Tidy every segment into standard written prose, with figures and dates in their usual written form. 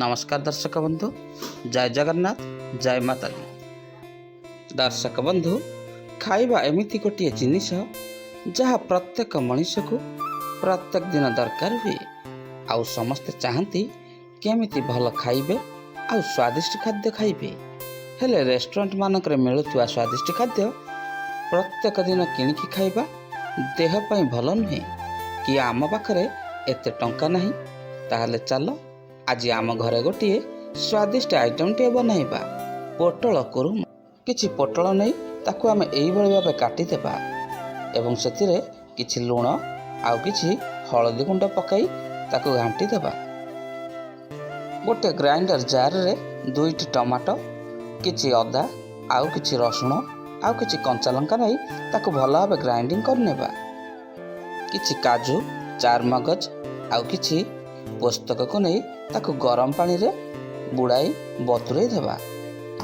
ନମସ୍କାର ଦର୍ଶକ ବନ୍ଧୁ, ଜୟ ଜଗନ୍ନାଥ, ଜୟ ମାତା ଦି। ଦର୍ଶକ ବନ୍ଧୁ, ଖାଇବା ଏମିତି ଗୋଟିଏ ଜିନିଷ ଯାହା ପ୍ରତ୍ୟେକ ମଣିଷକୁ ପ୍ରତ୍ୟେକ ଦିନ ଦରକାର ହୁଏ। ଆଉ ସମସ୍ତେ ଚାହାନ୍ତି କେମିତି ଭଲ ଖାଇବେ ଆଉ ସ୍ୱାଦିଷ୍ଟ ଖାଦ୍ୟ ଖାଇବେ। ହେଲେ ରେଷ୍ଟୁରାଣ୍ଟ ମାନଙ୍କରେ ମିଳୁଥିବା ସ୍ୱାଦିଷ୍ଟ ଖାଦ୍ୟ ପ୍ରତ୍ୟେକ ଦିନ କିଣିକି ଖାଇବା ଦେହ ପାଇଁ ଭଲ ନୁହେଁ କି ଆମ ପାଖରେ ଏତେ ଟଙ୍କା ନାହିଁ। ତାହେଲେ ଚାଲ, ଆଜି ଆମ ଘରେ ଗୋଟିଏ ସ୍ୱାଦିଷ୍ଟ ଆଇଟମଟିଏ ବନାଇବା, ପୋଟଳ କୁରୁମା। କିଛି ପୋଟଳ ନେଇ ତାକୁ ଆମେ ଏଇଭଳି ଭାବେ କାଟିଦେବା ଏବଂ ସେଥିରେ କିଛି ଲୁଣ ଆଉ କିଛି ହଳଦୀ ଗୁଣ୍ଡ ପକାଇ ତାକୁ ଘାଣ୍ଟି ଦେବା। ଗୋଟେ ଗ୍ରାଇଣ୍ଡର ଜାରରେ ଦୁଇଟି ଟମାଟୋ, କିଛି ଅଦା ଆଉ କିଛି ରସୁଣ ଆଉ କିଛି କଞ୍ଚା ଲଙ୍କା ନେଇ ତାକୁ ଭଲ ଭାବେ ଗ୍ରାଇଣ୍ଡିଙ୍ଗ କରିନେବା। କିଛି କାଜୁ, ଚାରମଗଜ ଆଉ କିଛି ପୋସ୍ତକକୁ ନେଇ ତାକୁ ଗରମ ପାଣିରେ ବୁଡ଼ାଇ ବତୁରେଇ ଦେବା।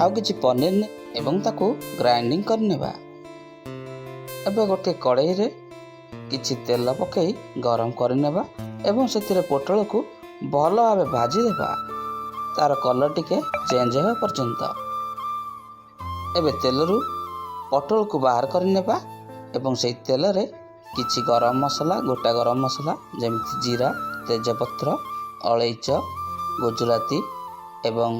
ଆଉ କିଛି ପନିର ଏବଂ ତାକୁ ଗ୍ରାଇଣ୍ଡିଙ୍ଗ କରିନେବା। ଏବେ ଗୋଟିଏ କଡ଼େଇରେ କିଛି ତେଲ ପକାଇ ଗରମ କରିନେବା ଏବଂ ସେଥିରେ ପୋଟଳକୁ ଭଲ ଭାବେ ଭାଜିଦେବା, ତାର କଲର୍ ଟିକେ ଚେଞ୍ଜ ହେବା ପର୍ଯ୍ୟନ୍ତ। ଏବେ ତେଲରୁ ପୋଟଳକୁ ବାହାର କରିନେବା ଏବଂ ସେଇ ତେଲରେ କିଛି ଗରମ ମସଲା, ଗୋଟା ଗରମ ମସଲା, ଯେମିତି ଜିରା, ତେଜପତ୍ର, ଅଳେଇଚ, ଗୁଜୁରାତି ଏବଂ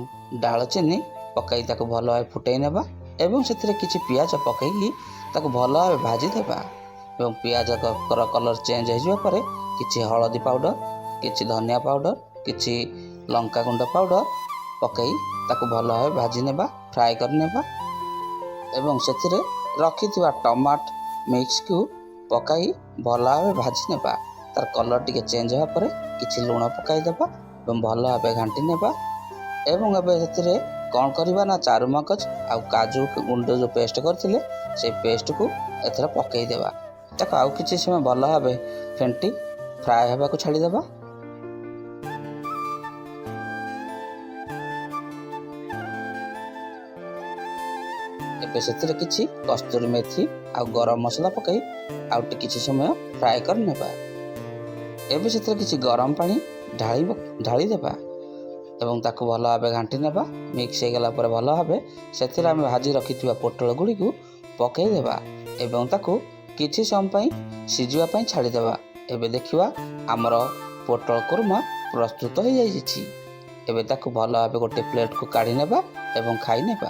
ଡାଳଚିନି ପକାଇ ତାକୁ ଭଲ ଭାବେ ଫୁଟାଇ ନେବା ଏବଂ ସେଥିରେ କିଛି ପିଆଜ ପକାଇକି ତାକୁ ଭଲ ଭାବେ ଭାଜିଦେବା। ଏବଂ ପିଆଜର କଲର୍ ଚେଞ୍ଜ ହେଇଯିବା ପରେ କିଛି ହଳଦୀ ପାଉଡ଼ର, କିଛି ଧନିଆ ପାଉଡ଼ର, କିଛି ଲଙ୍କା ଗୁଣ୍ଡ ପାଉଡ଼ର ପକାଇ ତାକୁ ଭଲ ଭାବେ ଭାଜି ନେବା, ଫ୍ରାଏ କରିନେବା ଏବଂ ସେଥିରେ ରଖିଥିବା ଟମାଟ ମିକ୍ସକୁ ପକାଇ ଭଲ ଭାବେ ଭାଜି ନେବା। ତାର କଲର୍ ଟିକେ ଚେଞ୍ଜ ହେବା ପରେ କିଛି ଲୁଣ ପକାଇଦେବା ଏବଂ ଭଲ ଭାବେ ଘାଣ୍ଟି ନେବା। ଏବଂ ଏବେ ସେଥିରେ କ'ଣ କରିବା ନା ଚାରୁମଗଜ ଆଉ କାଜୁ ଗୁଣ୍ଡ ଯେଉଁ ପେଷ୍ଟ କରିଥିଲେ, ସେଇ ପେଷ୍ଟକୁ ଏଥିରେ ପକାଇଦେବା। ତାକୁ ଆଉ କିଛି ସମୟ ଭଲ ଭାବେ ଫେଣ୍ଟି ଫ୍ରାଏ ହେବାକୁ ଛାଡ଼ିଦେବା। ଏବେ ସେଥିରେ କିଛି କସ୍ତୁରୀ ମେଥି ଆଉ ଗରମ ମସଲା ପକାଇ ଆଉ ଟିକେ କିଛି ସମୟ ଫ୍ରାଏ କରିନେବା। ଏବେ ସେଥିରେ କିଛି ଗରମ ପାଣି ଢାଳିଦେବା ଏବଂ ତାକୁ ଭଲ ଭାବେ ଘାଣ୍ଟି ନେବା। ମିକ୍ସ ହେଇଗଲା ପରେ ଭଲ ଭାବେ ସେଥିରେ ଆମେ ଭାଜି ରଖିଥିବା ପୋଟଳ ଗୁଡ଼ିକୁ ପକାଇଦେବା ଏବଂ ତାକୁ କିଛି ସମୟ ପାଇଁ ସିଝିବା ପାଇଁ ଛାଡ଼ିଦେବା। ଏବେ ଦେଖିବା, ଆମର ପୋଟଳ କୁର୍ମା ପ୍ରସ୍ତୁତ ହୋଇଯାଇଛି। ଏବେ ତାକୁ ଭଲ ଭାବେ ଗୋଟେ ପ୍ଲେଟ୍କୁ କାଢ଼ି ନେବା ଏବଂ ଖାଇ ନେବା।